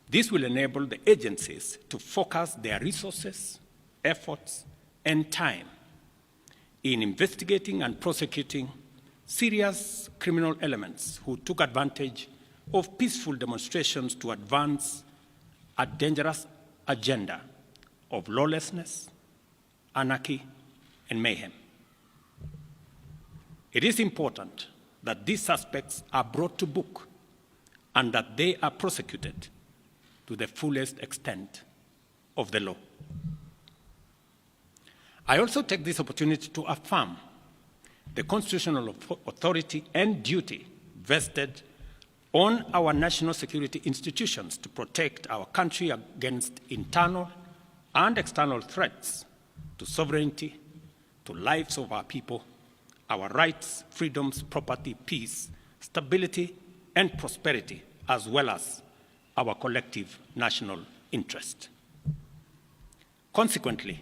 This will enable the agencies to focus their resources, efforts, and time in investigating and prosecuting serious criminal elements who took advantage of peaceful demonstrations to advance a dangerous agenda of lawlessness, anarchy, and mayhem. It is important that these suspects are brought to book and that they are prosecuted to the fullest extent of the law. I also take this opportunity to affirm the constitutional authority and duty vested on our national security institutions to protect our country against internal and external threats to sovereignty, to lives of our people, our rights, freedoms, property, peace, stability, and prosperity, as well as our collective national interest. Consequently,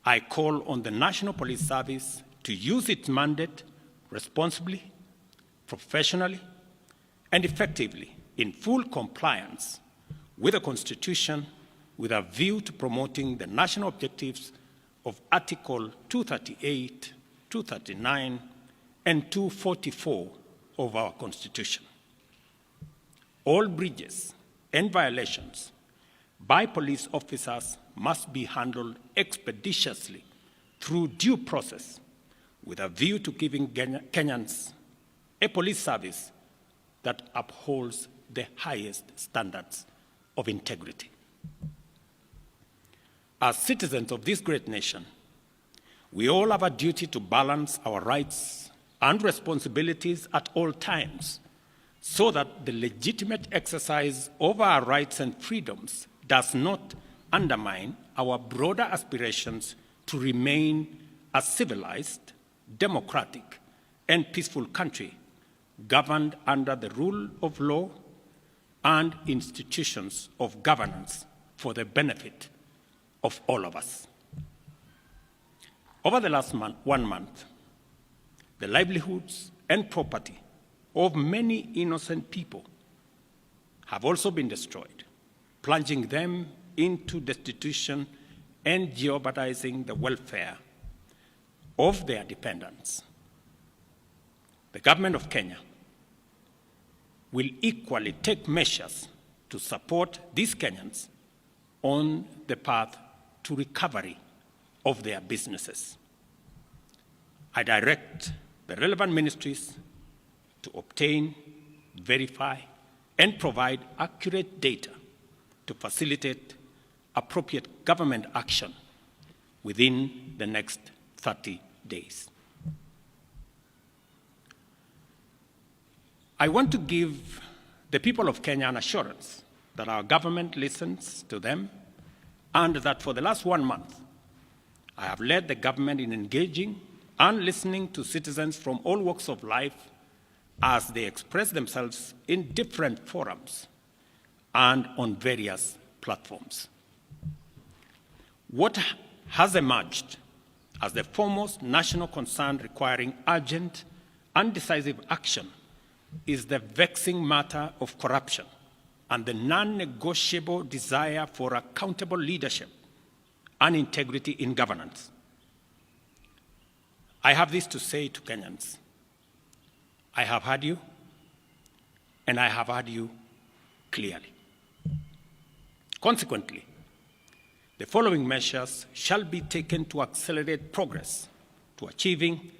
I call on the National Police Service to use its mandate responsibly, professionally, and effectively in full compliance with the Constitution, with a view to promoting the national objectives of Article 238, 239, and 244 of our Constitution. All breaches and violations by police officers must be handled expeditiously through due process, with a view to giving Kenyans a police service that upholds the highest standards of integrity. As citizens of this great nation, we all have a duty to balance our rights and responsibilities at all times so that the legitimate exercise of our rights and freedoms does not undermine our broader aspirations to remain a civilized, democratic, and peaceful country governed under the rule of law and institutions of governance for the benefit of all of us. Over the last month, 1 month, the livelihoods and property of many innocent people have also been destroyed, plunging them into destitution and jeopardizing the welfare of their dependents. The government of Kenya will equally take measures to support these Kenyans on the path to recovery of their businesses. I direct the relevant ministries to obtain, verify, and provide accurate data to facilitate appropriate government action within the next 30 days. I want to give the people of Kenya an assurance that our government listens to them and that for the last 1 month, I have led the government in engaging and listening to citizens from all walks of life as they express themselves in different forums and on various platforms. What has emerged as the foremost national concern requiring urgent and decisive action is the vexing matter of corruption and the non-negotiable desire for accountable leadership and integrity in governance. I have this to say to Kenyans. I have heard you, and I have heard you clearly. Consequently, the following measures shall be taken to accelerate progress to achieving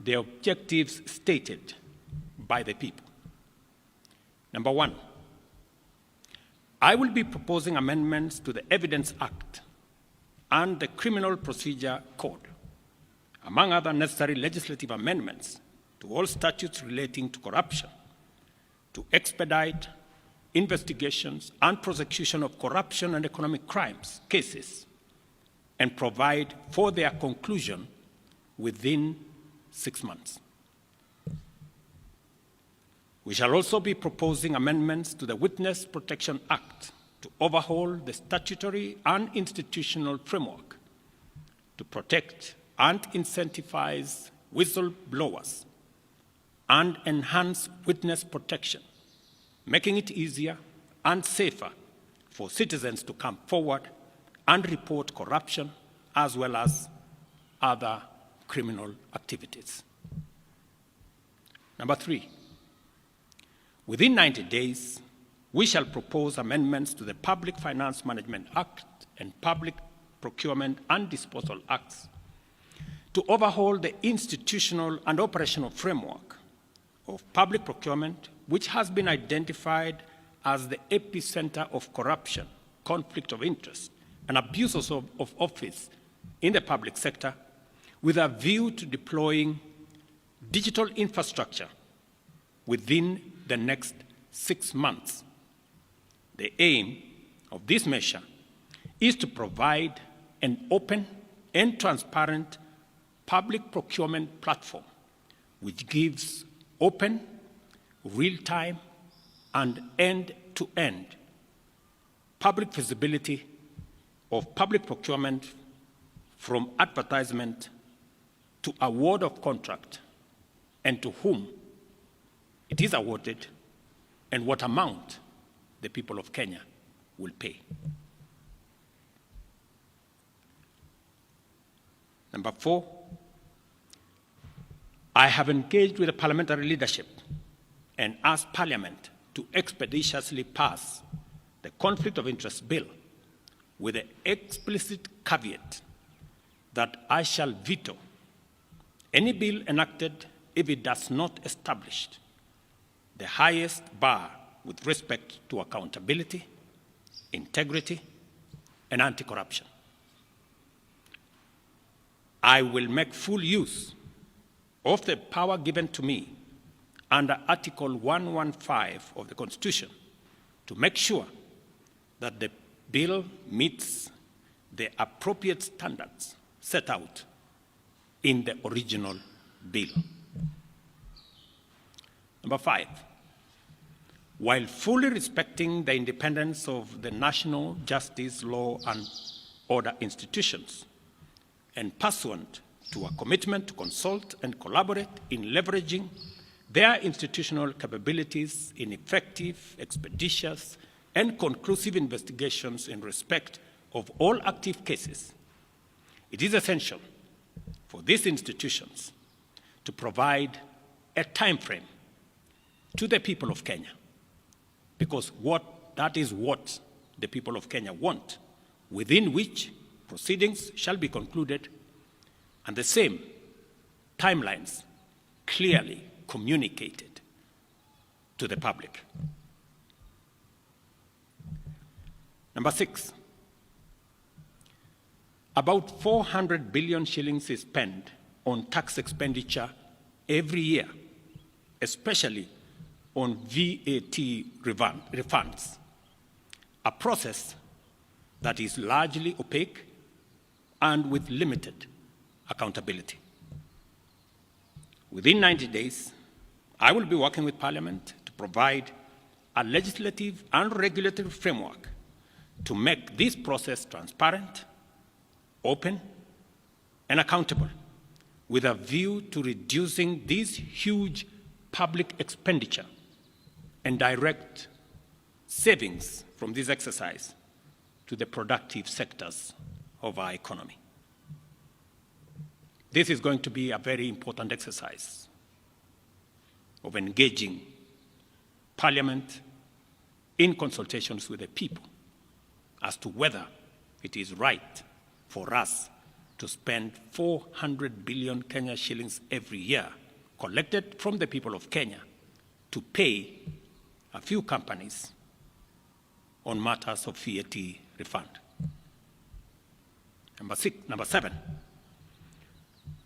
the objectives stated by the people. Number one, I will be proposing amendments to the Evidence Act and the Criminal Procedure Code, among other necessary legislative amendments to all statutes relating to corruption, to expedite investigations and prosecution of corruption and economic crimes cases, and provide for their conclusion within 6 months. We shall also be proposing amendments to the Witness Protection Act to overhaul the statutory and institutional framework to protect and incentivize whistleblowers and enhance witness protection, making it easier and safer for citizens to come forward and report corruption as well as other criminal activities. Number three, within 90 days, we shall propose amendments to the Public Finance Management Act and Public Procurement and Disposal Acts to overhaul the institutional and operational framework of public procurement, which has been identified as the epicenter of corruption, conflict of interest, and abuses of office in the public sector, with a view to deploying digital infrastructure within the next 6 months. The aim of this measure is to provide an open and transparent public procurement platform which gives open, real-time, and end-to-end public visibility of public procurement from advertisement to award of contract and to whom it is awarded and what amount the people of Kenya will pay. Number four, I have engaged with the parliamentary leadership and asked Parliament to expeditiously pass the Conflict of Interest Bill with the explicit caveat that I shall veto any bill enacted if it does not establish the highest bar with respect to accountability, integrity, and anti corruption. I will make full use of the power given to me under Article 115 of the Constitution to make sure that the bill meets the appropriate standards set out in the original bill. Number five, while fully respecting the independence of the national justice, law, and order institutions, and pursuant to a commitment to consult and collaborate in leveraging their institutional capabilities in effective, expeditious, and conclusive investigations in respect of all active cases, it is essential for these institutions to provide a time frame to the people of Kenya, because that is what the people of Kenya want, within which proceedings shall be concluded and the same timelines clearly communicated to the public. Number six, about 400 billion shillings is spent on tax expenditure every year, especially on VAT refunds, a process that is largely opaque and with limited accountability. Within 90 days, I will be working with Parliament to provide a legislative and regulatory framework to make this process transparent, open, and accountable, with a view to reducing this huge public expenditure and direct savings from this exercise to the productive sectors of our economy. This is going to be a very important exercise of engaging Parliament in consultations with the people as to whether it is right for us to spend 400 billion Kenya shillings every year collected from the people of Kenya to pay a few companies on matters of VAT refund. Number six, number seven,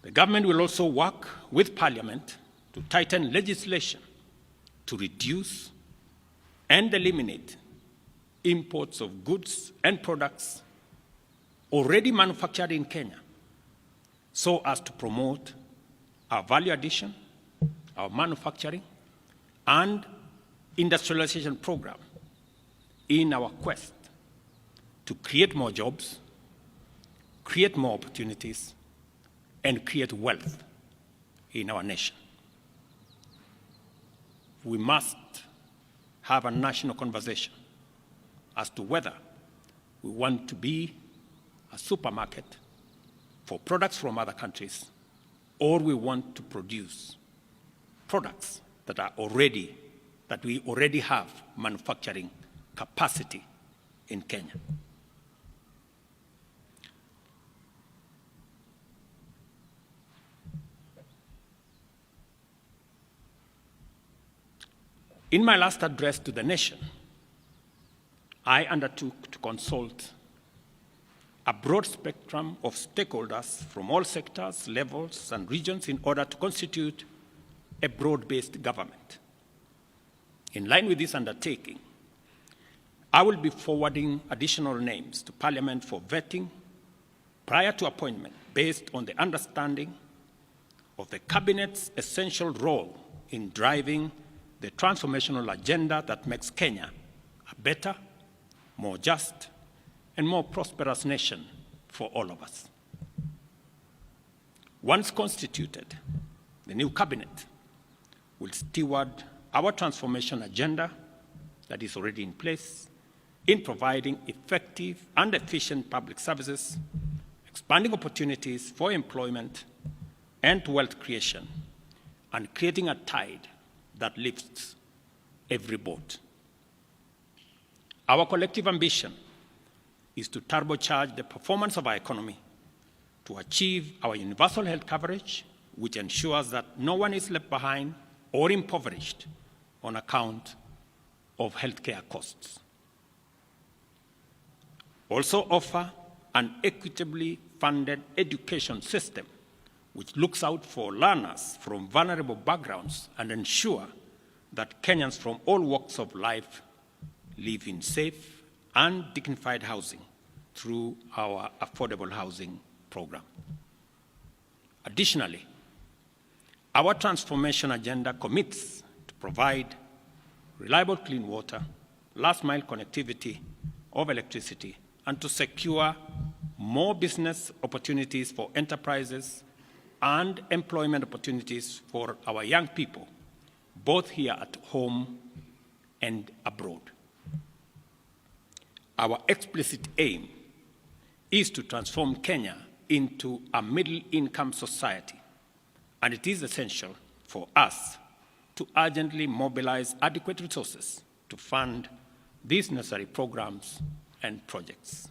the government will also work with Parliament to tighten legislation to reduce and eliminate imports of goods and products already manufactured in Kenya so as to promote our value addition, our manufacturing, and industrialization program in our quest to create more jobs, create more opportunities, and create wealth in our nation. We must have a national conversation as to whether we want to be a supermarket for products from other countries or we want to produce products that we already have manufacturing capacity in Kenya. In my last address to the nation, I undertook to consult a broad spectrum of stakeholders from all sectors, levels, and regions in order to constitute a broad-based government. In line with this undertaking, I will be forwarding additional names to Parliament for vetting prior to appointment based on the understanding of the Cabinet's essential role in driving the transformational agenda that makes Kenya a better, more just, and more prosperous nation for all of us. Once constituted, the new Cabinet will steward our transformation agenda that is already in place in providing effective and efficient public services, expanding opportunities for employment and wealth creation, and creating a tide that lifts every boat. Our collective ambition is to turbocharge the performance of our economy to achieve our universal health coverage, which ensures that no one is left behind or impoverished on account of healthcare costs. Also offer an equitably funded education system which looks out for learners from vulnerable backgrounds and ensure that Kenyans from all walks of life live in safe and dignified housing through our affordable housing program. Additionally, our transformation agenda commits to provide reliable clean water, last mile connectivity of electricity, and to secure more business opportunities for enterprises and employment opportunities for our young people, both here at home and abroad. Our explicit aim is to transform Kenya into a middle-income society, and it is essential for us to urgently mobilize adequate resources to fund these necessary programs and projects.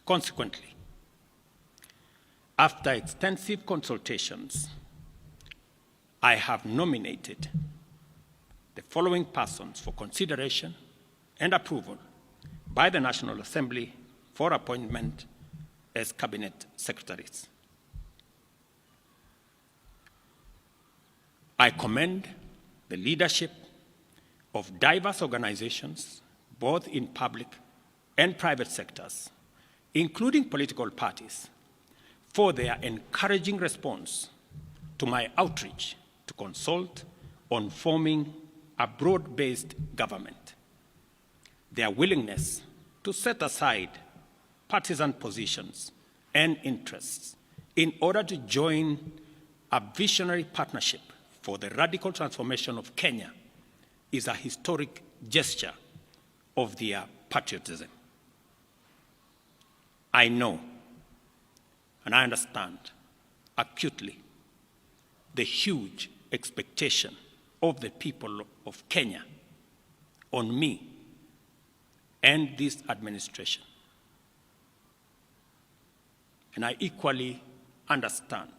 Consequently, after extensive consultations, I have nominated the following persons for consideration and approval by the National Assembly for appointment as Cabinet Secretaries. I commend the leadership of diverse organizations, both in public and private sectors, including political parties, for their encouraging response to my outreach to consult on forming a broad-based government. Their willingness to set aside partisan positions and interests in order to join a visionary partnership for the radical transformation of Kenya is a historic gesture of their patriotism. I know and I understand acutely the huge expectation of the people of Kenya on me and this administration. And I equally understand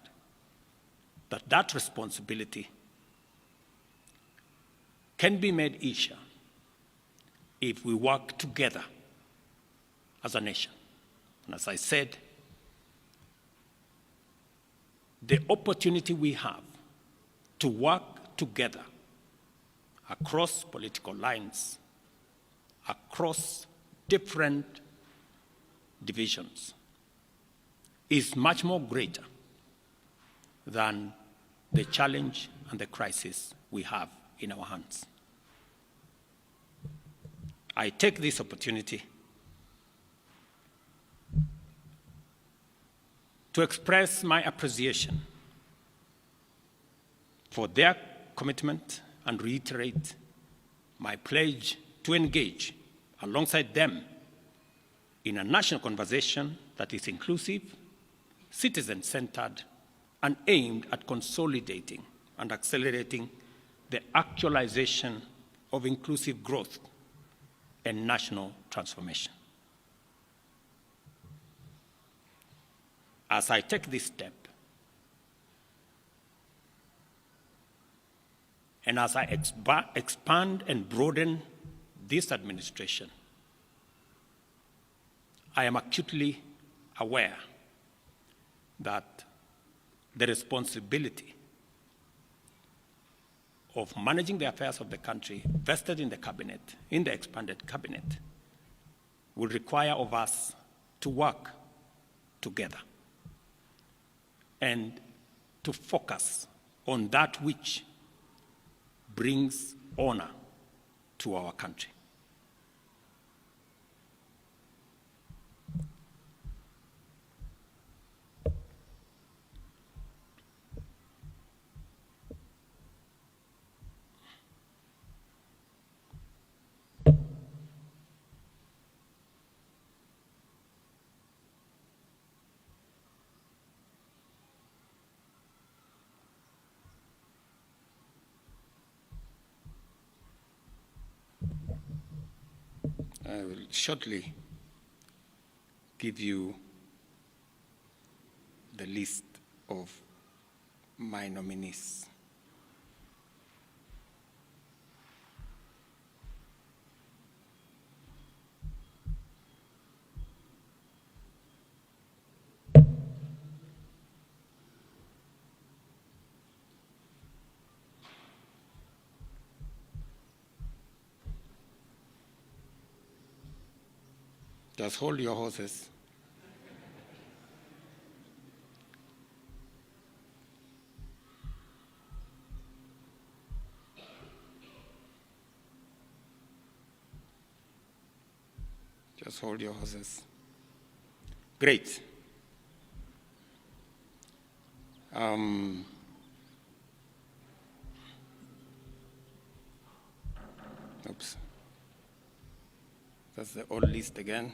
that that responsibility can be made easier if we work together as a nation. And as I said, the opportunity we have to work together across political lines, across different divisions, is much more greater than the challenge and the crisis we have in our hands. I take this opportunity to express my appreciation for their commitment and reiterate my pledge to engage alongside them in a national conversation that is inclusive, citizen-centered, and aimed at consolidating and accelerating the actualization of inclusive growth and national transformation. As I take this step, and as I expand and broaden this administration, I am acutely aware that the responsibility of managing the affairs of the country vested in the cabinet, in the expanded cabinet, will require of us to work together and to focus on that which brings honor to our country. I will shortly give you the list of my nominees. Just hold your horses. Just hold your horses. Great. Oops. That's the old list again.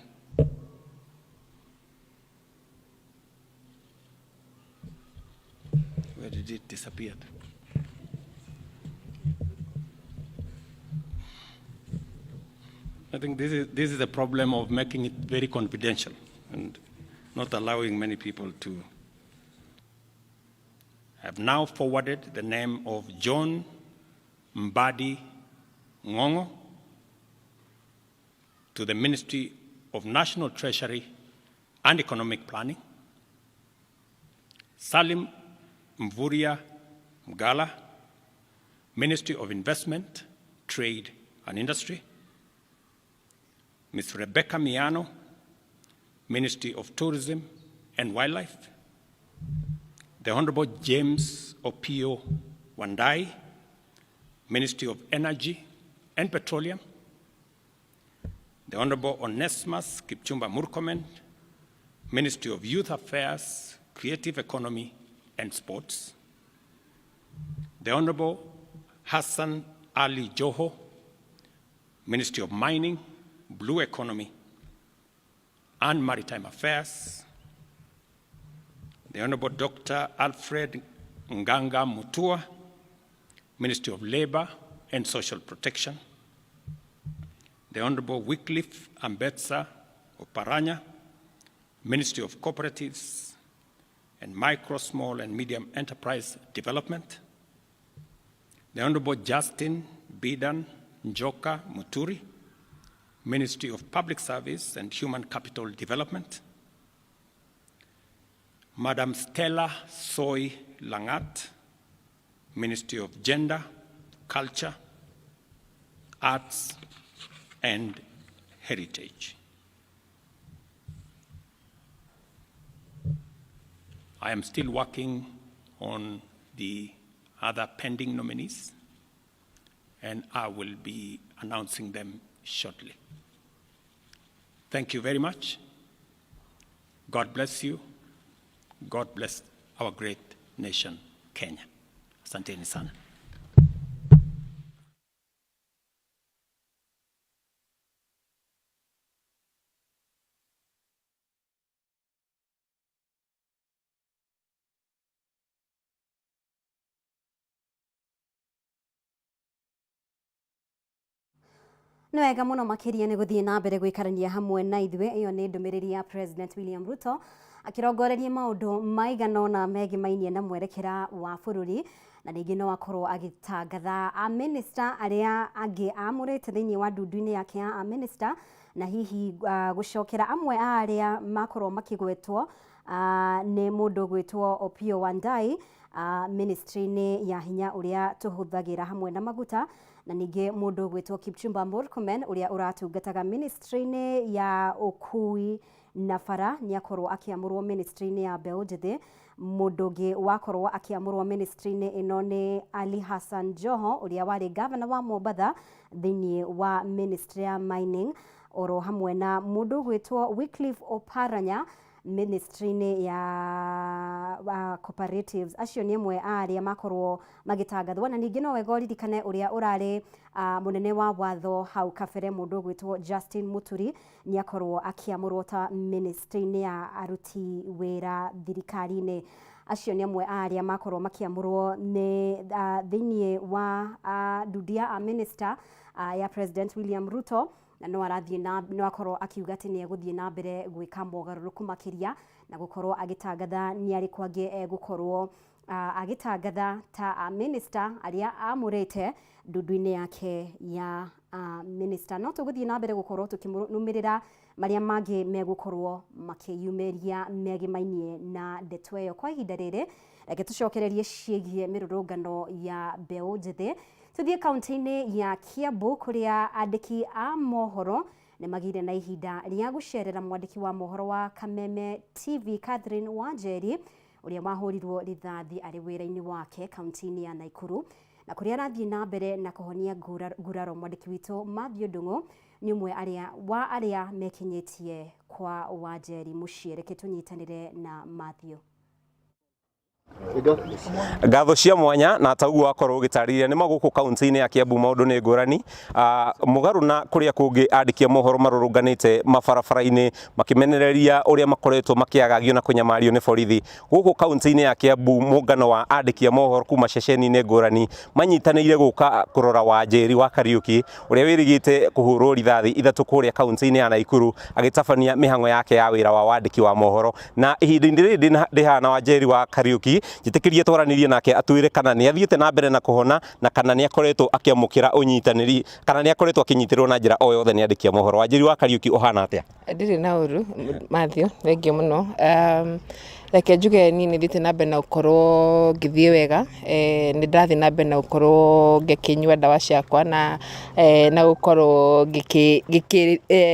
Where did it disappear? I think this is the problem of making it very confidential and not allowing many people to. I have now forwarded the name of John Mbadi Ngongo to the Ministry of National Treasury and Economic Planning, Salim Mvurya Mgala, Ministry of Investment, Trade and Industry, Ms. Rebecca Miano, Ministry of Tourism and Wildlife, the Honorable James Opiyo Wandayi, Ministry of Energy and Petroleum, the Honorable Onesmus Kipchumba Murkomen, Ministry of Youth Affairs, Creative Economy and Sports, the Honorable Hassan Ali Joho, Ministry of Mining, Blue Economy and Maritime Affairs, the Honorable Dr. Alfred Nganga Mutua, Ministry of Labor and Social Protection, the Honorable Wycliffe Ambetsa Oparanya, Ministry of Cooperatives and Micro, Small and Medium Enterprise Development, the Honorable Justin Bidan Njoka Muturi, Ministry of Public Service and Human Capital Development, Madam Stella Soy Langat, Ministry of Gender, Culture, Arts, and Heritage. I am still working on the other pending nominees, and I will be announcing them shortly. Thank you very much. God bless you. God bless our great nation, Kenya. Asanteni sana. Nĩ wega mũno makĩria nĩ gũthiĩ na mbere gũikarania hamwe na ithuĩ. Ĩyo nĩ ndũmĩrĩri ya President William Ruto akĩrongoreria maũndũ maigana ũna megemainie na mwerekera wa bũrũri, na ningĩ no akorwo agĩtangatha amĩnĩsta arĩa angĩ amũrĩte thĩinĩ wa ndundu-inĩ yake ya amĩnĩsta, na hihi gũcokera amwe a arĩa makorwo makĩgwetwo nĩ mũndũ ũgwĩtwo Opiyo Wandayi ministry-inĩ ya hinya ũrĩa tũhũthagĩra hamwe na maguta, na ningĩ mũndũ ũgwĩtwo Kipchumba Murkomen ũrĩa ũratungataga ministry-inĩ ya ũkui na bara nĩ akorwo akĩamũrwo ministry-inĩ ya mbeũ njĩthĩ. Mũndũ ũngĩ wakorwo akĩamũrwo ministry-inĩ ĩno nĩ Ali Hassan Joho ũrĩa warĩ gavana wa Mombatha thĩinĩ wa ministry ya mining, oro hamwe na mũndũ ũgwĩtwo Wycliffe Oparanya ministry-inĩ ya cooperatives. Acio nĩ amwe a arĩa makorwo magĩtangathwo, na ningĩ no wega ũririkane ũrĩa ũrarĩ mũnene wa watho hau kabere mũndũ ũgwĩtwo Justin Muturi nĩ akorwo akĩamũrwo ta ministry-inĩ ya aruti wĩra thirikari-inĩ. Acio nĩ amwe a arĩa makorwo makĩamũrwo nĩ thĩinĩ wa ndundu ya minister ya President William Ruto, na no arathiĩ na no akorwo akiuga atĩ nĩ egũthiĩ na mbere gwĩka mogarũrũku makĩria na gũkorwo agĩtangatha nĩ arĩkũ angĩ egũkorwo agĩtangatha ta minister arĩa amũrĩte ndundu-inĩ yake ya minister. No tũgũthiĩ na mbere gũkorwo tũkĩnũmĩrĩra marĩa mangĩ megũkorwo makĩyumĩria megemainie na ndeto ĩyo. Kwa ihinda rĩrĩ reke tũcokererie ciĩgiĩ mĩrũrũngano ya mbeũ njĩthĩ. Tũthiĩ kaunti-inĩ ya Kiambu kũrĩa andĩki a mohoro nĩ magĩire na ihinda rĩa gũcerera mwandĩki wa mohoro wa Kameme TV Catherine Wanjeri ũrĩa wahũrirwo rithathi arĩ wĩra-inĩ wake kaunti-inĩ ya Nakuru, na kũrĩa arathiĩ na mbere na kũhonia nguraro. Mwandĩki witũ Matthew Ndung'u nĩ ũmwe wa arĩa mekinyĩtie kwa Wanjeri mũciĩ. Reke tũnyitanĩre na Matthew. Ngatho cia mwanya na taguo wakorwo ũgĩtarĩria nĩ magũkũ kaunti-inĩ ya Kiambu maũndũ nĩ ngũrani mũgarũ na kũrĩa kũngĩ andĩki a mohoro marũrũnganĩte mabarabara-inĩ makĩmenereria ũrĩa makoretwo makĩagagio na kũnyamario nĩ borithi. Gũkũ kaunti-inĩ ya Kiambu mũngano wa andĩki a mohoro kuma ceceni-inĩ ngũrani manyitanĩire gũka kũrora Wanjeri wa Kariuki ũrĩa wĩrĩgĩte kũhũrwo rithathi ithatũ kũrĩa kaunti-inĩ ya Nakuru agĩtabania mĩhang'o yake ya wĩra wa wandĩki wa mohoro. Na ihinda-inĩ rĩrĩ ndĩ haha na Wanjeri wa Kariuki njĩtĩkĩrie twaranĩrie nake atwĩre kana nĩ athiĩte na mbere na kũhona na kana nĩ akoretwo akĩamũkĩra ũnyitanĩri kana nĩ akoretwo akĩnyitĩrĩrwo na njĩra o yothe nĩ andĩki a mohoro. Wanjeri wa Kariuki, ũhana atĩa? Ndirĩ na ũru Matthew, thengiũ mũno. Reke njuge niĩ nĩ thiĩte na mbere na gũkorwo ngĩthiĩ wega, nĩ ndathiĩ na mbere na gũkorwo ngĩkĩnyua ndawa ciakwa na na gũkorwo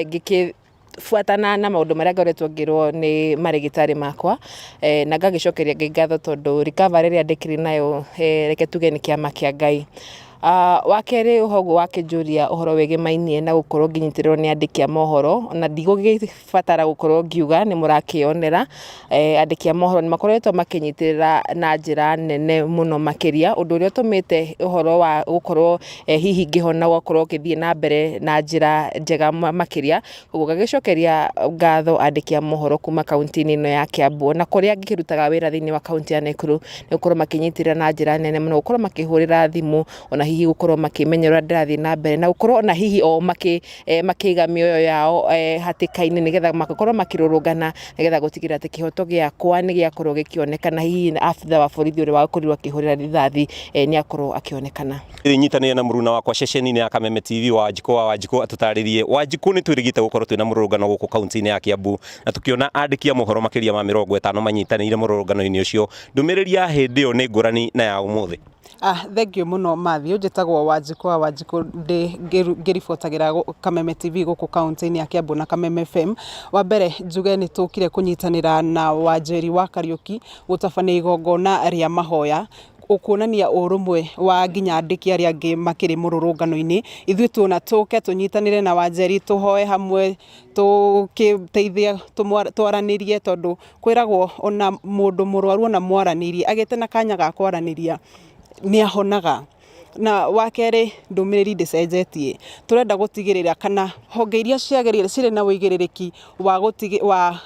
ngĩkĩbuatana na maũndũ marĩa ngoretwo ngĩrwo nĩ marĩgĩtarĩ makwa, na ngagĩcokeria Ngai ngatho tondũ recovery ĩrĩa ndĩkĩrĩ nayo, reke tuge nĩ kĩama kĩa Ngai. Wa kerĩ ũguo wakĩnjũria ũhoro wĩgĩmainie na gũkorwo ngĩnyitĩrĩrwo nĩ andĩki a mohoro, ona ndigũgĩbatara gũkorwo ngiuga nĩ mũrakĩonera, andĩki a mohoro nĩ makoretwo makĩnyitĩrĩra na njĩra nene mũno makĩria, ũndũ ũrĩa ũtũmĩte ũhoro wa gũkorwo hihi ngĩhona ũgakorwo ũgĩthiĩ na mbere na njĩra njega makĩria. Koguo ngagĩcokeria ngatho andĩki a mohoro kuma kaunti-inĩ ĩno ya Kiambu na kũrĩa ngĩkĩrutaga wĩra thĩinĩ wa kaunti ya Nakuru, nĩ gũkorwo makĩnyitĩrĩra na njĩra nene mũno, gũkorwo makĩhũrĩra thimũ, ona hihi gũkorwo makĩmenya ũrĩa ndĩrathiĩ na mbere, na gũkorwo ona hihi o makĩiga mĩoyo yao hatĩka-inĩ nĩgetha makorwo makĩrũrũngana nĩgetha gũtigĩrĩra atĩ kĩhoto gĩakwa nĩ gĩakorwo gĩkĩonekana, hihi abithaa wa borithi ũrĩa wakorirwo akĩhũrĩra rithathi nĩ akorwo akĩonekana. Nyitanĩire na mũruna wakwa ceceni-inĩ ya Kameme TV Wanjikũ wa Wanjikũ atũtarĩrie. Wanjikũ, nĩ twĩrĩgĩte gũkorwo twĩna mũrũrũngano gũkũ kaunti-inĩ ya Kiambu na tũkĩona andĩki a mohoro makĩria ma 50 manyitanĩire mũrũrũngano-inĩ ũcio. Ndũmĩrĩri ya hĩndĩ ĩyo nĩ ngũrani na ya ũmũthĩ. Thank you mũno Matthew. Njĩtagwo Wanjikũ wa Wanjikũ, ndĩ ngĩribotagĩra Kameme TV gũkũ kaunti-inĩ ya Kiambu na Kameme FM. Wa mbere njuge nĩ tũkire kũnyitanĩra na Wanjeri wa Kariũki gũtabania igongona rĩa mahoya kuonania ũrũmwe wa nginya andĩki arĩa angĩ makĩrĩ mũrũrũngano-inĩ. Ithuĩ tuona tũke tũnyitanĩre na Wanjeri tũhoe hamwe, tũkĩteithia twaranĩrie tondũ kwĩragwo ona mũndũ mũrwaru ona mwaranĩirie agĩte na kanya ga kwaranĩria nĩ ahonaga. Na wa kerĩ, ndũmĩrĩri ndĩcenjetie, tũrenda gũtigĩrĩra kana honge iria ciagĩrĩire cirĩ na ũigĩrĩrĩki wa wa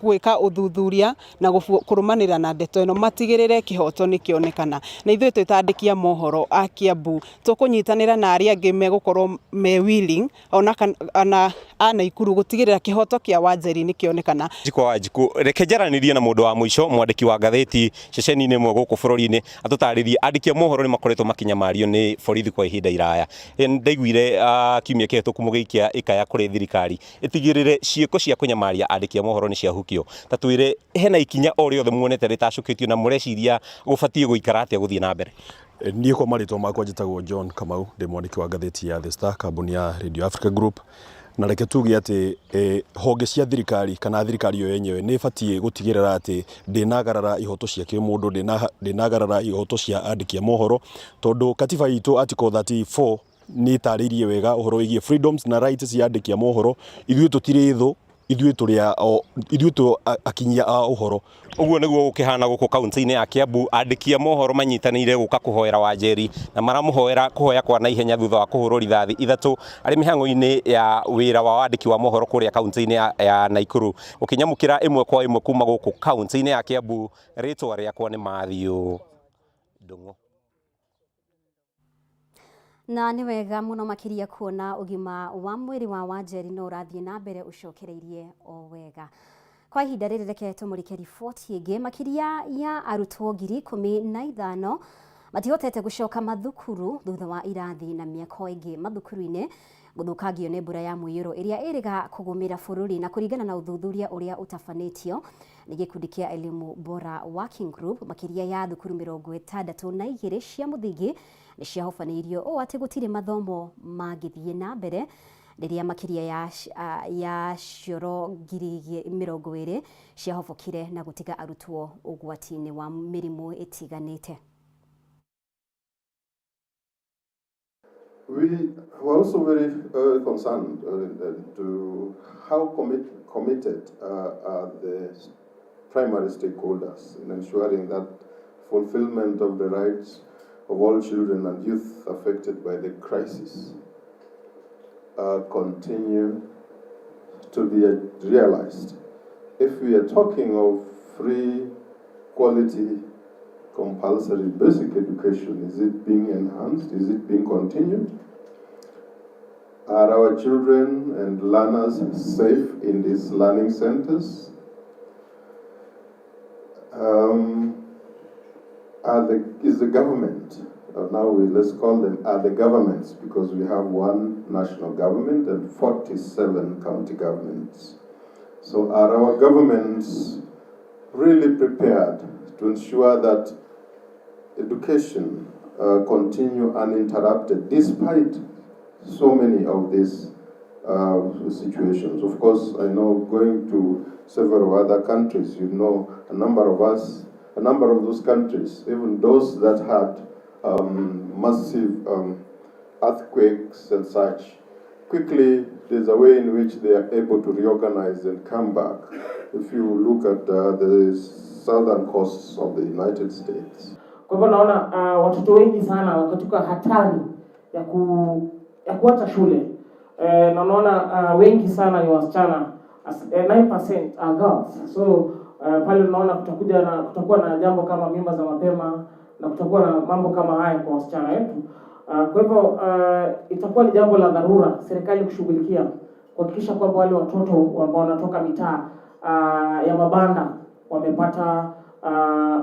gwĩka ũthuthuria na kũrũmanĩrĩra na ndeto ĩno matigĩrĩre kĩhoto nĩ kĩonekana. Na ithuĩ twĩ ta andĩki a mohoro a Kiambu tũkũnyitanĩra na arĩa angĩ megũkorwo me willing ona kana a Naikuru gũtigĩrĩra kĩhoto kĩa Wanjeri nĩ kĩonekana. Njikwa wa Njikũ, reke njaranĩrie na mũndũ wa mũico, mwandĩki wa ngathĩti ceceni-inĩ ĩmwe gũkũ bũrũri-inĩ, atũtarĩrie andĩki a mohoro nĩ makoretwo makĩnyamario nĩ borithi kwa ihinda iraya. Ndaiguire kiumia kĩhĩtũku mũgĩikia ikaya kũrĩ thirikari ĩtigĩrĩre ciĩko cia kũnyamaria andĩki a mohoro nĩ ciahukio. Ta twĩre hena ikinya o rĩothe muonete rĩtacũkĩtio na mũreciria gũbatiĩ gũikara atĩa gũthiĩ na mbere? Niĩ kwa marĩtwa makwa njĩtagwo John Kamau, ndĩ mwandĩki wa ngathĩti ya The Star, kambuni ya Radio Africa Group. Na reke tuge atĩ honge cia thirikari kana thirikari yo yenyewe nĩ ĩbatiĩ gũtigĩrĩra atĩ ndĩnagarara ihoto cia kĩmũndũ, ndĩnagarara ihoto cia andĩki a mohoro, tondũ katiba itũ article 34 nĩ ĩtarĩirie wega ũhoro wĩgiĩ freedoms na rights cia andĩki a mohoro. Ithuĩ tũtirĩ thũ, ithuĩ tũrĩ ithuĩ tũ akinyia a ũhoro. Ũguo nĩguo gũkĩhana gũkũ kaunti-inĩ ya Kiambu, andĩki a mohoro manyitanĩire gũka kũhoera Wanjeri na maramũhoera kũhoya kwa naihenya thutha wa kũhũrwo rithathi ithatũ arĩ mĩhang'o-inĩ ya wĩra wa wandĩki wa mohoro kũrĩa kaunti-inĩ ya Naikuru. Ũkĩnyamũkĩra ĩmwe kwa ĩmwe kuma gũkũ kaunti-inĩ ya Kiambu, rĩtwa rĩakwa nĩ Matthew Ndung'u. Na nĩ wega mũno makĩria kuona ũgima wa mwĩrĩ wa Wanjeri no ũrathiĩ na mbere ũcokereirie o wega. Kwa ihinda rĩrĩ reke tũmũrĩke riboti ĩngĩ. Makĩria ya arutwo 15,000 matihotete gũcoka mathukuru thutha wa irathi na mĩako ĩngĩ mathukuru-inĩ gũthũkangio nĩ mbura ya mũiyũro ĩrĩa ĩrĩga kũgũmĩra bũrũri. Na kũringana na ũthuthuria ũrĩa ũtabanĩtio nĩ gĩkundi kĩa Elimu Bora Working Group, makĩria ya thukuru 62 cia mũthingi nĩ ciahobanĩirio ũũ atĩ gũtirĩ mathomo mangĩthiĩ na mbere rĩrĩa makĩria ya cioro 20,000 ciahobokire na gũtiga arutwo ũgwati-inĩ wa mĩrimũ ĩtiganĩte. We were also very concerned to how committed are the primary stakeholders in ensuring that fulfillment of the rights of all children and youth affected by the crisis continue to be realized. If we are talking of free, quality, compulsory basic education, is it being enhanced? Is it being continued? Are our children and learners safe in these learning centers? Is the government, now let's call them, are the governments, because we have one national government and 47 county governments. So are our governments really prepared to ensure that education continue uninterrupted despite so many of these situations? Of course, I know going to several other countries, you know, a number of us, a number of those countries, even those that had massive earthquakes and such, quickly there's a way in which they are able to reorganize and come back. If you look at the southern coasts of the United States. Kwa hivyo naona watoto wengi sana wako katika hatari ya kuacha shule. Na unaona wengi sana ni wasichana, 9% are girls. So pale unaona kutakuwa na jambo kama mimba za mapema na kutakuwa na mambo kama haya kwa wasichana wetu. Kwa hivyo itakuwa ni jambo la dharura serikali kushughulikia, kuhakikisha kwamba wale watoto ambao wanatoka mitaa ya mabanda wamepata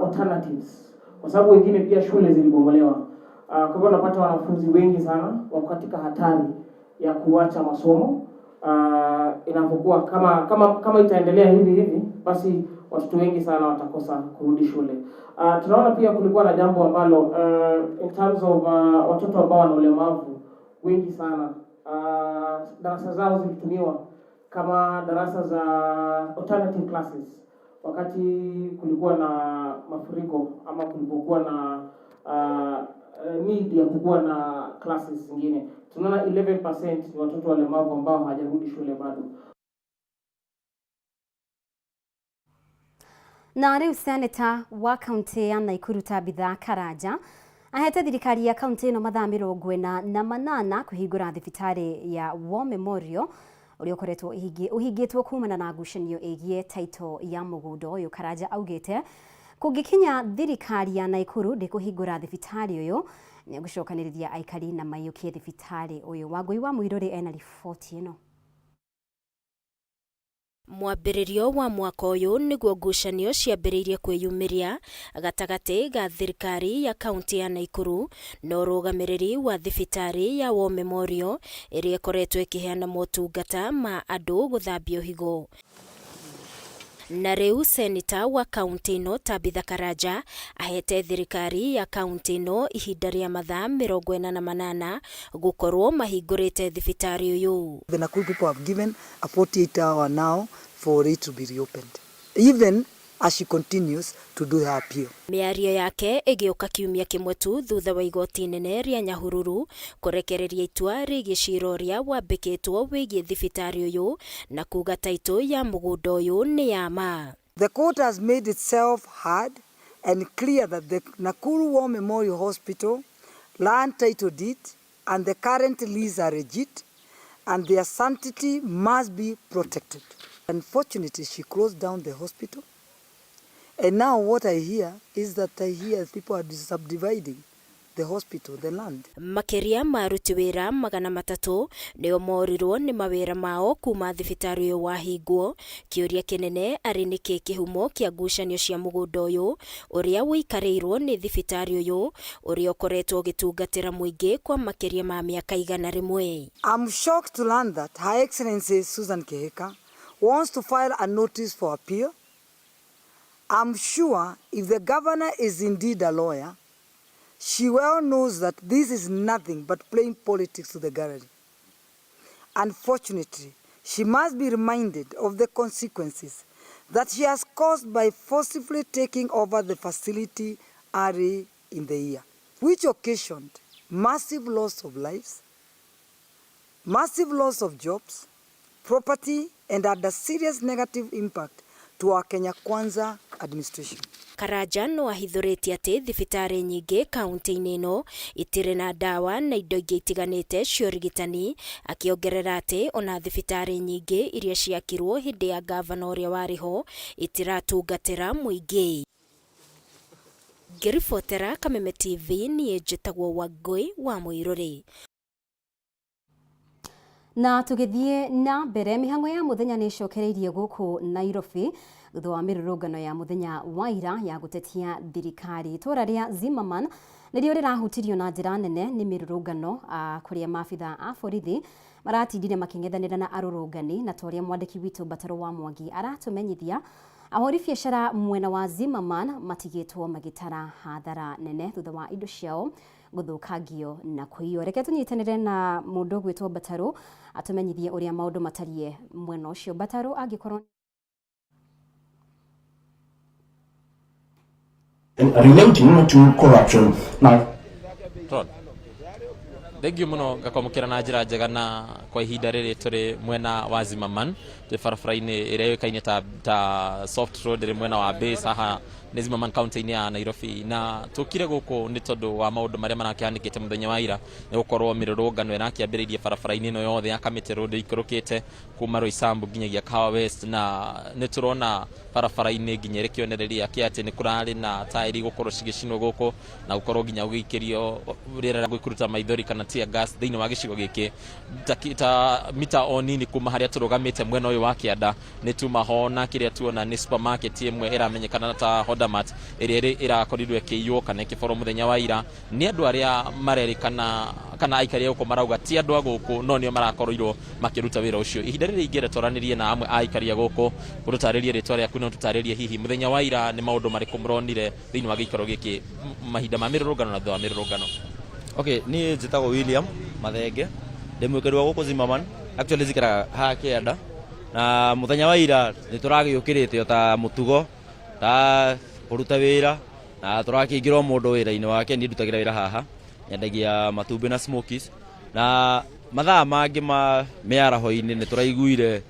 alternatives, kwa sababu wengine pia shule zilibomolewa. Kwa hivyo unapata wanafunzi wengi sana wako katika hatari ya kuacha masomo. Inapokuwa kama itaendelea hivi hivi, basi watoto wengi sana watakosa kurudi shule. Tunaona pia kulikuwa na jambo ambalo in terms of watoto ambao wana ulemavu wengi sana, darasa zao zilitumiwa kama darasa za alternative classes wakati kulikuwa na mafuriko ama kulipokuwa na need ya kukuwa na classes zingine. Tunaona 11% ni watoto walemavu ambao hawajarudi shule bado. Na rĩu seneta wa kaunti ya Naikuru Tabitha Karanja Ahete thirikari ya kaunti ĩno mathaa 48 kũhingũra thibitarĩ ya War Memorial ũrĩa ũkoretwo ũhingĩtwo kumana na ngucanio ĩgiĩ title ya mũgũnda ũyũ. Karanja augĩte kũngĩkinya thirikari ya Naikuru ndĩkũhingũra thibitarĩ ũyũ, nĩegũcokanĩrĩria aikari na maiyũkie thibitarĩ ũyũ. Wangũi wa Mũirũrĩ ena riboti ĩno. Mwambĩrĩrio wa mwaka ũyũ nĩguo ngucanio ciambĩrĩirie kwĩyumĩria gatagatĩ ga thirikari ya kaunti ya Naikuru na ũrũgamĩrĩri wa thibitarĩ ya War Memorial ĩrĩa ĩkoretwo ĩkĩheana motungata ma andũ gũthambio higo. Na rĩu seneta wa kaunti ĩno Tabitha Karanja ahete thirikari ya kaunti ĩno ihinda rĩa mathaa 48 gũkorwo mahingũrĩte thibitarĩ ũyũ. The Nakuru people have given a 48 hour now for it to be reopened, even as she continues to do her appeal. Mĩario yake ĩgĩũka kiumia kĩmwe tu thutha wa igoti inene rĩa Nyahururu kũrekereria itua rĩgiĩ cira ũrĩa wambĩkĩtwo wĩgiĩ thibitarĩ ũyũ na kuga taitũ ya mũgũnda ũyũ nĩ ya ma. The court has made itself heard and clear that the Nakuru War Memorial Hospital land title deed and the current lease are legit and their sanctity must be protected. Unfortunately, she closed down the hospital. And now what I hear is that I hear people are subdividing the hospital, the land. Makĩria ma aruti wĩra 300 nĩo morirwo nĩ mawĩra mao kuma thibitarĩ ũyũ wahingwo. Kĩũria kĩnene arĩ nĩkĩ kĩhumo kĩa ngucanio cia mũgũnda ũyũ ũrĩa ũikarĩirwo nĩ thibitarĩ ũyũ ũrĩa ũkoretwo ũgĩtungatĩra mũingĩ kwa makĩria ma mĩaka 100. I'm shocked to learn that Her Excellency Susan Kihika wants to file a notice for appeal. I'm sure if the governor is indeed a lawyer, she well knows that this is nothing but playing politics to the gallery. Unfortunately, she must be reminded of the consequences that she has caused by forcibly taking over the facility early in the year, which occasioned massive loss of lives, massive loss of jobs, property, and had a serious negative impact to our Kenya Kwanza administration. Karanja no ahithũrĩtie atĩ thibitarĩ nyingĩ kaunti-inĩ ĩno itirĩ na ndawa na indo ingĩ itiganĩte cia ũrigitani, akĩongerera atĩ ona thibitarĩ nyingĩ iria ciakirwo hĩndĩ ya ngavana ũrĩa warĩ ho itiratungatĩra mũingĩ. Ngĩribotera Kameme TV niĩ njĩtagwo Wangũi wa Mũirũrĩ. Na tũgĩthiĩ na mbere, mĩhang'o ya mũthenya nĩ ĩcokereirie gũkũ Nairobi thutha wa mĩrũrũngano ya mũthenya wa ira ya gũtetia thirikari. Itũũra rĩa Zimmerman nĩrĩo rĩrahutirio na njĩra nene nĩ mĩrũrũngano, kũrĩa maabitha a borithi maratindire makĩng'ethanĩra na arũrũngani, na ta ũrĩa mwandĩki witũ Mbataro wa Mwangi aratũmenyithia, ahũri biacara mwena wa Zimmerman matigĩtwo magĩtara hathara nene thutha wa indo ciao gũthũkangio na kũiywo. Reke tũnyitanĩre na mũndũ ũgwĩtwo Mbataro atũmenyithie ũrĩa maũndũ matariĩ mwena ũcio. Mbataro, angĩkorwo relating to corruption. Now, Thengiũ mũno ngakwamũkĩra na njĩra njega, na kwa ihinda rĩrĩ tũrĩ mwena wa Zimmerman, twĩ barabara-inĩ ĩrĩa yũĩkaine ta Soft Road ĩrĩ mwena wa Base haha nĩ Zimmerman kaunti-inĩ ya Nairobi, na tũkire gũkũ nĩ tondũ wa maũndũ marĩa marakĩhanĩkĩte mũthenya wa ira, nĩ gũkorwo mĩrũrũngano ĩrakĩambĩrĩirie barabara-inĩ ĩno yothe ya Kamĩtĩ Road ĩikũrũkĩte kuma Roysambu nginyagia Kahawa West, na nĩ tũrona barabara-inĩ nginya ĩrĩ kĩonereria kĩa atĩ nĩ kũrarĩ na taĩri gũkorwo cigĩcinwo gũkũ na gũkorwo nginya gũgĩikĩrio rĩera rĩa gwĩkuruta maithori kana tear gas thĩinĩ wa gĩcigo gĩkĩ ta mita o nini kuma harĩa tũrũgamĩte mwena ũyũ wa kĩanda nĩ tuma ho, na kĩrĩa tuona nĩ supermarket ĩmwe ĩramenyekana ta Hodamart ĩrĩa ĩrakorirwo ĩkĩiywo kana ĩkĩborwo mũthenya wa ira nĩ andũ arĩa marerĩkana kana aikari a gũkũ marauga ti andũ a gũkũ no nĩo marakorirwo makĩruta wĩra ũcio. Ihinda rĩrĩ ingĩenda twaranĩrie na amwe a aikari a gũkũ, ũtũtarĩrie rĩtwa rĩaku na ũtũtarĩrie hihi mũthenya wa ira nĩ maũndũ marĩkũ mũronire thĩinĩ wa gĩikaro gĩkĩ mahinda ma mĩrũrũngano na thutha wa mĩrũrũngano. Okay, niĩ njĩtagwo William Mathenge, ndĩ mũikari wa gũkũ Zimmerman, actually njikaraga haha kĩanda, na mũthenya wa ira nĩ tũragĩũkĩrĩte o ta mũtugo ta kũruta wĩra, na tũrakĩingĩra o mũndũ wĩra-inĩ wake. Niĩ ndutagĩra wĩra haha, nyendagia matumbĩ na smokies, na mathaa mangĩ ma mĩaraho-inĩ nĩ tũraiguire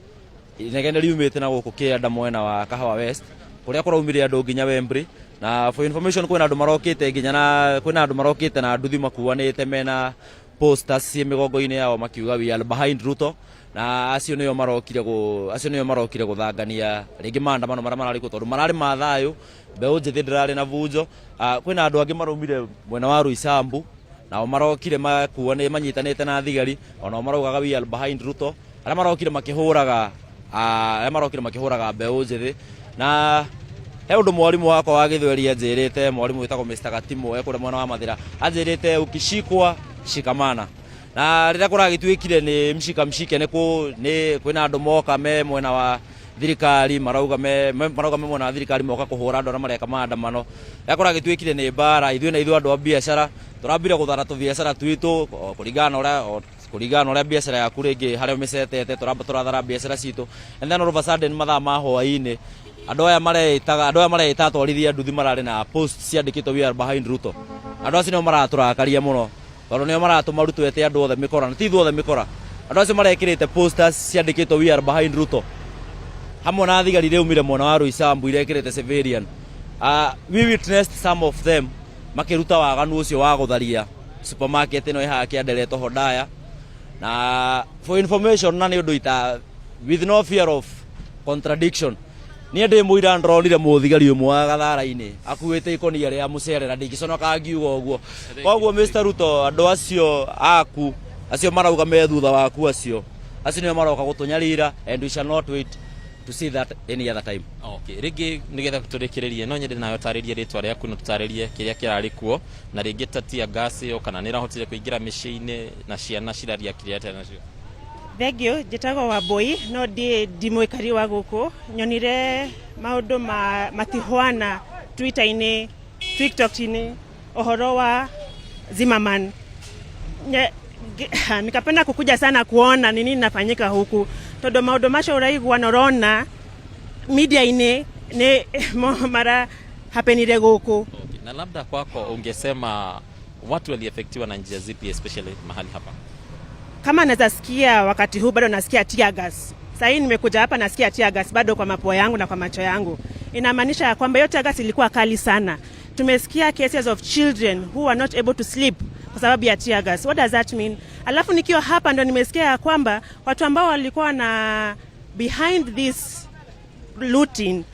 inegene riumĩte na gũkũ kĩanda mwena wa Kahawa West kũrĩa kũraumire andũ nginya Wembley, Na for information, kwĩna andũ marokĩte nginya na kwĩna andũ marokĩte na nduthi makuanĩte mena posters ciĩ mĩgongo-inĩ yao makiuga, "We are behind Ruto." Na acio nĩo marokire gũthangania rĩngĩ maandamano marĩa mararĩ kuo, tondũ mararĩ ma thayũ, mbeũ njĩthĩ ndĩrarĩ na bunjo. Kwĩna andũ angĩ maraumire mwena wa Roysambu, nao marokire makuanĩ manyitanĩte na thigari, onao maraugaga, "We are behind Ruto." Arĩa marokire makĩhũraga mbeũ njĩthĩ. Na he ũndũ mwarimũ wakwa wa gĩthweri anjĩrĩte, mwarimũ wĩtagwo Mr. Gatimo, e kũrĩa mwena wa Mathĩra, anjĩrĩte, "Ukishikwa shikamana." Na rĩrĩa kũragĩtuĩkire nĩ mshika mshike, nĩ kũ nĩ kwĩna andũ moka me mwena wa thirikari, marauga me mwena wa thirikari, moka kũhũra andũ arĩa mareka maandamano. Rĩrĩa kũragĩtuĩkire nĩ mbara, ithuĩ na ithuĩ andũ a biacara tũrambire gũthara tũbiacara twitũ o kũringana na ũrĩa biacara yaku rĩngĩ harĩa ũmĩcetete, tũramba tũrathara biacara citũ. And then all of a sudden, mathaa ma hwaĩ-inĩ, andũ aya mareĩta atwarithia nduthi mararĩ na post ciandĩkĩtwo, "We are behind Ruto." Andũ acio nĩo maratũrakaria mũno, tondũ nĩo maratũma Ruto ete andũ othe mĩkora, na ti ithuĩ othe mĩkora. Andũ acio marekĩrĩte posters ciandĩkĩtwo, "We are behind Ruto," hamwe na thigari rĩumire mwena wa Roysambu irekĩrĩte civilian. We witnessed some of them makĩruta waganu ũcio wa gũtharia supermarket ĩno ĩhaha kĩanderetwo Hodaya. Na for information, na nĩ ũndũ ita with no fear of contradiction, niĩ ndĩ mũira ndronire mũthigari ũmwe wa gathara-inĩ akuĩte ikũnia rĩa mũcere, na ndingĩconoka ngiuga ũguo. Koguo Mr. Ruto, andũ acio aku acio marauga me thutha waku, acio nĩo maroka gũtũnyarira, and we shall not wait to see that any other time. Okay, rĩngĩ nĩgetha tũrĩkĩrĩrie, no nyende nawe ũtarĩrie rĩtwa rĩaku na tũtarĩrie kĩrĩa kĩrarĩ kuo, na rĩngĩ ta tear gas ĩyo kana nĩ ĩrahotire kũingĩra mĩciĩ-inĩ na ciana ciraria kĩrĩa atĩa nacio. Thengio, njĩtagwo Wambui, no ndi mũikari wa gũkũ. Nyonire maũndũ ma matihwana Twitter-inĩ, TikTok-inĩ, ũhoro wa Zimmerman. Nikapenda kukuja sana kuona ni nini nafanyika huku, tondũ maũndũ macio ũraigua na ũrona media-inĩ nĩ mara hapenire gũkũ. Okay. Na labda kwako ungesema watu waliafektiwa na njia zipi, especially mahali hapa? Kama naweza sikia wakati huu bado nasikia tear gas. Sasa hii nimekuja hapa nasikia tear gas bado kwa mapua yangu na kwa macho yangu. Inamaanisha ya kwamba hiyo tear gas ilikuwa kali sana. Tumesikia cases of children who are not able to sleep kwa sababu ya tear gas. What does that mean? Alafu nikiwa hapa ndo nimesikia ya kwamba watu ambao walikuwa na behind this looting,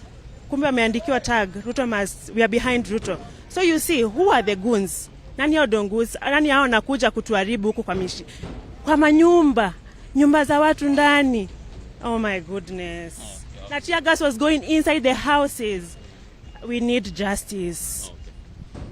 kumbe wameandikiwa tag, "Ruto must, we are behind Ruto." So you see, who are the goons? Nani hao dongoons? Nani hao wanakuja kutuharibu huku kwa mishi, kwa manyumba, nyumba za watu ndani? Oh my goodness. Na tear gas was going inside the houses. We need justice.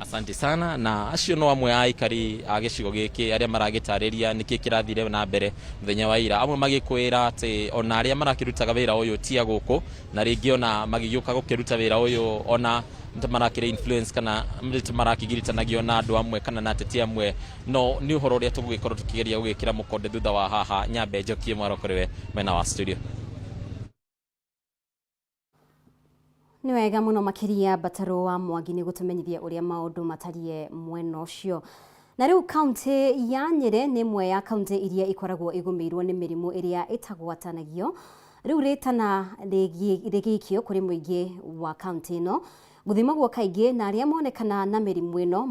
Asante sana. Na acio no amwe a aikari a gĩcigo gĩkĩ arĩa maragĩtarĩria nĩkĩ kĩrathire na mbere mũthenya wa ira, amwe magĩkwĩra atĩ ona arĩa marakĩrutaga wĩra ũyũ ti a gũkũ, na rĩngĩ ona magĩgĩũka gũkĩruta wĩra ũyũ ona nĩ marakĩrĩ influence kana nĩ marakĩgiritanagio na andũ amwe kana na ateti amwe. No nĩ ũhoro ũrĩa tũgũgĩkorwo tũkĩgeria gũgĩkĩra mũkonde thutha wa haha. Nyambe njokie mwaro kũrĩ we mwena wa studio. Nĩ wega mũno makĩria, Mbataro wa Mwangi, nĩ gũtũmenyithia ũrĩa maũndũ matariĩ mwena ũcio. Na rĩu kaunti ya Nyĩrĩ nĩ ĩmwe ya kaunti iria ikoragwo igũmĩirwo nĩ mĩrimũ ĩrĩa ĩtagwatanagio. Rĩu rĩtana rĩgĩikio kũrĩ mũingĩ wa kaunti ĩno gũthimagwo kaingĩ, na arĩa monekana na mĩrimũ ĩno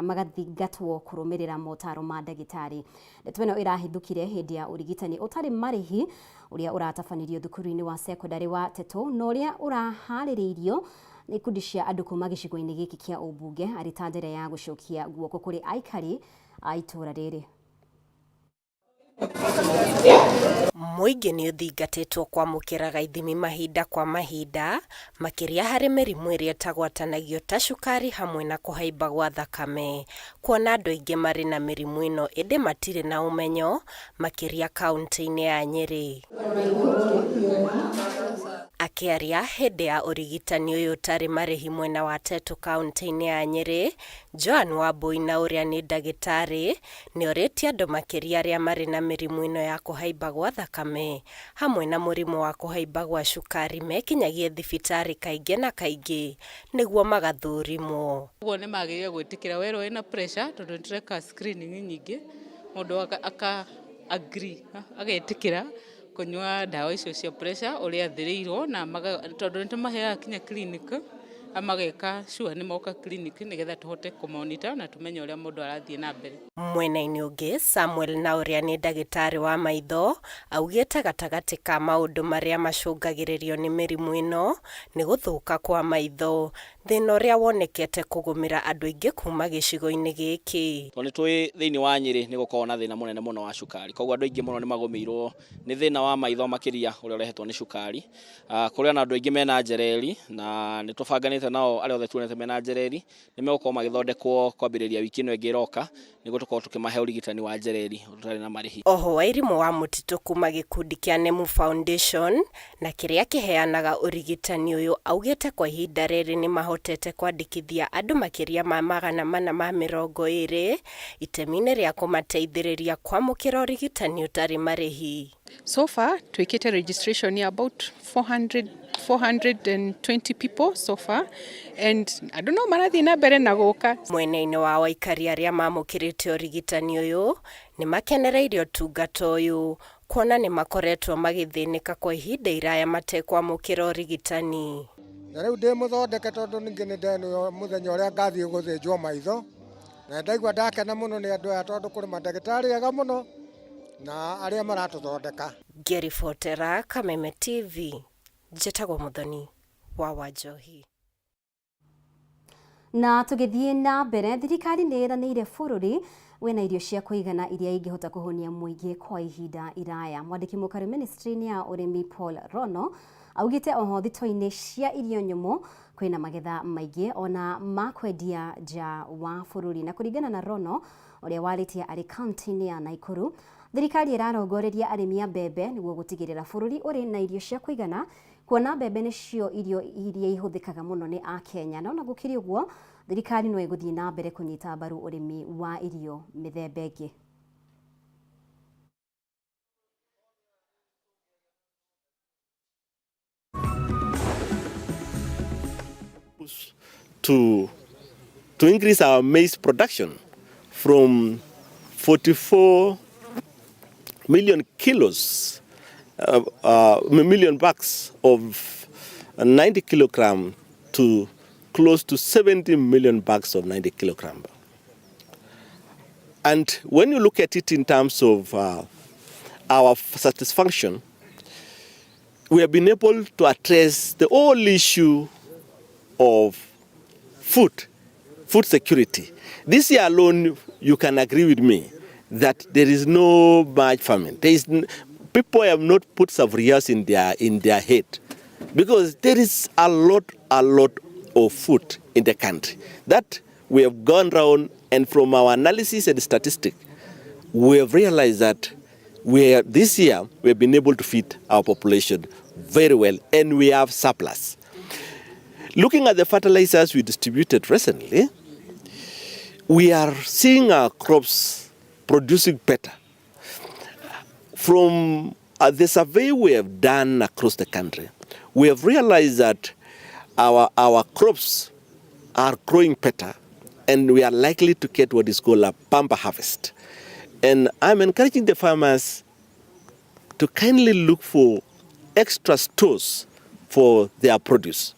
magathingatwo kũrũmĩrĩra motaro ma ndagĩtarĩ. Ndeto ĩno ĩrahithũkire hĩndĩ ya ũrigitani ũtarĩ marĩhi ũrĩa ũratabanirio thukuru-inĩ wa sekondarĩ wa Teto, na ũrĩa ũraharĩrĩirio nĩ ikundi cia andũ kuma gĩcigo-inĩ gĩkĩ kĩa ũmbunge arĩ ta njĩra ya gũcokia guoko kũrĩ aikari a itũũra rĩrĩ. Mũingĩ nĩ ũthingatĩtwo kwamũkĩraga ithimi mahinda kwa mahinda, makĩria harĩ mĩrimũ ĩrĩa ĩtagwatanagio ta cukari hamwe na kũhaimba gwa thakame. Kuona andũ aingĩ marĩ na mĩrimũ ĩno ĩndĩ matirĩ na ũmenyo, makĩria kaunti-inĩ ya Nyĩrĩ. Akĩaria hĩndĩ ya ũrigitani ũyũ ũtarĩ marĩhi mwena wa Tetu kaunti-inĩ ya Nyĩrĩ, Joan Wambui, na ũrĩa nĩ ndagĩtarĩ, nĩ orĩtie andũ makĩria arĩa marĩ na mĩrimũ ĩno ya kũhaimba gwa thakame hamwe na mũrimũ wa kũhaimba gwa cukari mekinyagie thibitarĩ kaingĩ na kaingĩ nĩguo magathũrimwo. Ũguo nĩ magĩrĩire gwĩtĩkĩra werwo wĩna pressure, tondũ nĩ tũreka screening nyingĩ, mũndũ aka agree, agetĩkĩra kũnyua ndawa icio cia pressure ũrĩa athĩrĩirwo, na tondũ nĩ tũmaheaga kinya clinic Mageka sure nĩ moka clinic nĩgetha tũhote kũmonitor na tũmenye ũrĩa mũndũ arathiĩ na mbere. Mwena-inĩ ũngĩ, Samuel na ũrĩa nĩ ndagĩtarĩ wa maitho augĩte gatagatĩ ka maũndũ marĩa macũngagĩrĩrio nĩ mĩrimũ ĩno nĩ gũthũka kwa maitho, thĩna ũrĩa wonekete kũgũmĩra andũ aingĩ kuma gĩcigo-inĩ gĩkĩ. Tondũ nĩ tũĩ thĩinĩ wa Nyĩrĩ nĩ gũkoragwo na thĩna mũnene mũno wa cukari, koguo andũ aingĩ mũno nĩ magũmĩirwo nĩ thĩna wa maitho makĩria ũrĩa ũrehetwo nĩ cukari. Kũrĩ ona andũ aingĩ mena njereri na nĩ tũbanganĩte nao arĩa othe tuonete mena njereri nĩ megũkorwo magĩthondekwo kwambĩrĩria wiki ĩno ĩngĩ ĩroka nĩguo tũkorwo tũkĩmahe ũrigitani wa njereri ũtarĩ na marĩhi. Oho Wairimũ wa Mũtitũ kuma gĩkundi kĩa Nemu Foundation na kĩrĩa kĩheanaga ũrigitani ũyũ augĩte kwa ihinda rĩrĩ nĩ mahotete kwandĩkithia andũ makĩria ma 420 itemi-inĩ rĩa kũmateithĩrĩria kwamũkĩra ũrigitani ũtarĩ marĩhi. So far twĩkĩte registration ya about 400, 420 people so far, and andũ no marathiĩ na mbere na gũka. Mwena-inĩ wa aikari arĩa mamũkĩrĩte ũrigitani ũyũ nĩ makenereire ũtungata ũyũ kuona nĩ makoretwo magĩthĩnĩka kwa ihinda iraya matekwamũkĩra ũrigitani. Na rĩu ndĩ mũthondeke tondũ ningĩ nĩ ndenwo mũthenya ũrĩa ngathiĩ gũthĩnjwo maitho, na ndaigua ndakena mũno nĩ andũ aya tondũ kũrĩ mandagĩtarĩ ega mũno na arĩa maratũthondeka. Ngĩribotera Kameme TV, njĩtagwo Mũthoni wa Wanjohi. Na tũgĩthiĩ na mbere, thirikari nĩ ĩranĩire bũrũri wĩna irio cia kũigana iria ingĩhota kũhũnia mũingĩ kwa ihinda iraya. Mwandĩki mũkaru ministry-inĩ ya ũrĩmi Paul Rono augĩte oho thito-inĩ cia irio nyũmũ kwĩna magetha maingĩ ona ma kwendia nja wa bũrũri. Na kũringana na Rono ũrĩa warĩtie arĩ kaunti-inĩ ya Nakuru, thirikari ĩrarongoreria arĩmi a mbembe nĩguo gũtigĩrĩra bũrũri ũrĩ na irio cia kũigana, kuona mbembe nĩcio irio iria ihũthĩkaga mũno nĩ Akenya. Na ona gũkĩrĩ ũguo, thirikari no ĩgũthiĩ na mbere kũnyita mbaru ũrĩmi wa irio mĩthemba ĩngĩ. To increase our maize production from 44 million kilos, million bags of 90 kilogram to close to 70 million bags of 90 kilogram. And when you look at it in terms of our satisfaction, we have been able to address the whole issue of food security. This year alone, you can agree with me that there is no much famine. There is people have not put sufurias in their head because there is a lot of food in the country. That we have gone round, and from our analysis and statistics, we have realized that this year we have been able to feed our population very well, and we have surplus. Looking at the fertilizers we distributed recently, we are seeing our crops producing better. From the survey we have done across the country, we have realized that our crops are growing better, and we are likely to get what is called a bumper harvest. And I'm encouraging the farmers to kindly look for extra stores for their produce.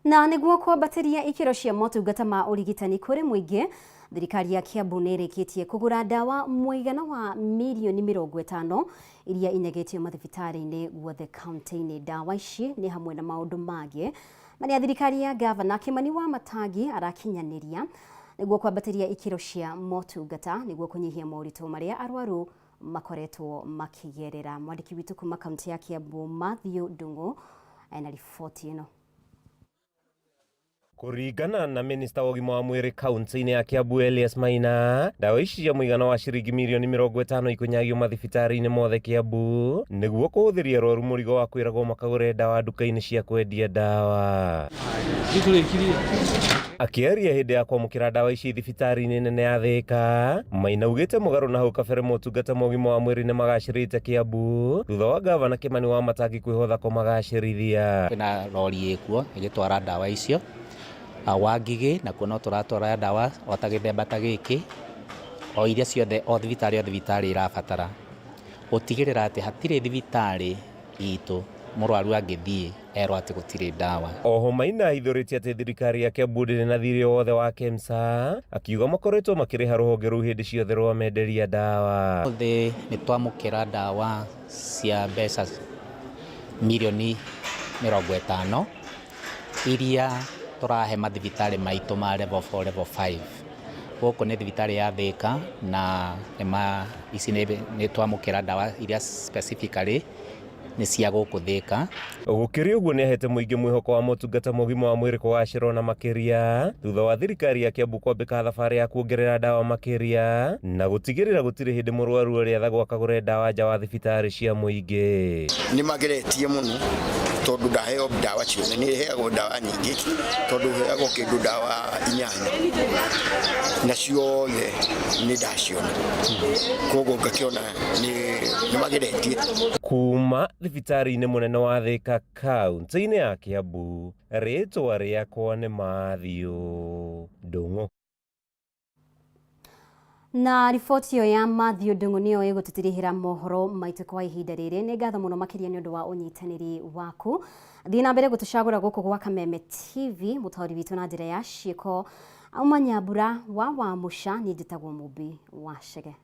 Na nĩguo kwambatĩria ikĩro cia motungata ma ũrigitani kũrĩ mũingĩ, thirikari ya Kiambu nĩ ĩrĩkĩtie kũgũra ndawa mũigana wa mirioni 50 iria inyagetio mathibitarĩ-inĩ guothe kaunti-inĩ. Ndawa ici nĩ hamwe na maũndũ mangĩ marĩa thirikari ya gavana Kimani wa Matangi arakinyanĩria nĩguo kwambatĩria ikĩro cia motungata nĩguo kũnyihia moritũ marĩa arwaru makoretwo makĩgerera. Mwandĩki witũ kuma kaunti ya Kiambu Matthew Ndung'u ena riboti ĩno. Kũringana na minista wa ũgima wa mwĩrĩ kaunti-inĩ ya Kiambu Elias Maina, ndawa ici cia mũigana wa ciringi mirioni 50 ikũnyagio mathibitarĩ-inĩ mothe Kiambu nĩguo kũhũthĩria arwaru mũrigo wa kwĩragwo makagũre ndawa nduka-inĩ cia kwendia ndawa. Akĩaria hĩndĩ ya kwamũkĩra ndawa ici thibitarĩ-inĩ nene ya Thika, Maina augĩte mũgarũ na hau kabere motungata ma ũgima wa mwĩrĩ nĩmagacĩrĩte Kiambu thutha wa gavana Kimani wa Matangi kwĩhotha kũmagacĩrithia. Kwĩna rori ĩkuo ĩgĩtwara ndawa icio Wangigĩ, nakuo no tũratwara ndawa o ta gĩthemba ta gĩkĩ, o iria ciothe o thibitarĩ o thibitarĩ ĩrabatara, gũtigĩrĩra atĩ hatirĩ thibitarĩ itũ mũrwaru angĩthiĩ erwo atĩ gũtirĩ ndawa. Oho Maina ahithũrĩtie atĩ thirikari ya Kiambu ndĩrĩ na thirĩ o wothe wa KEMSA, akiuga makoretwo makĩrĩha rũhonge rũu hĩndĩ ciothe rwamenderia ndawa. Ũmũthĩ nĩ twamũkĩra ndawa cia mbeca mirioni 50 iria tũrahe mathibitarĩ maitũ ma level 4, level 5. Gũkũ nĩ thibitarĩ ya Thĩka na nĩma ici nĩ twamũkĩra ndawa iria specifically nĩ cia gũkũ Thĩka. Gũkĩrĩ ũguo nĩahete mũingĩ mwĩhoko wa motungata ma ũgima wa mwĩrĩ kũgacĩra ona makĩria thutha wa thirikari ya Kiambu kwambĩka thabarĩ ya kuongerera ndawa makĩria na gũtigĩrĩra gũtirĩ hĩndĩ mũrwaru arĩathagwo akagũre ndawa nja wa thibitarĩ cia mũingĩ. Nĩ mageretie mũno tondũ ndaheo ndawa ciothe, nĩ heagwo ndawa nyingĩ tondũ heagwo kĩndũ ndawa inyanya na ciothe nĩ ndaciona, koguo ngakĩona nĩ mageretie. Kuma thibitarĩ-inĩ mũnene wa Thĩka kaunti-inĩ ya Kiambu, rĩtwa rĩakwa nĩ Matthew Ndung'u. Na riboti ĩyo ya Matthew Ndung'u nĩyo ĩgũtũtirihĩra mohoro maitũ kwa ihinda rĩrĩ. Nĩ ngatho mũno makĩria nĩ ũndũ wa ũnyitanĩri waku. Thiĩ na mbere gũtũcagũra gũkũ gwa Kameme TV, mũtaũri witũ na njĩra ya ciĩko auma Nyambura wa Wamũca, niĩ njĩtagwo Mũmbi wa Chege.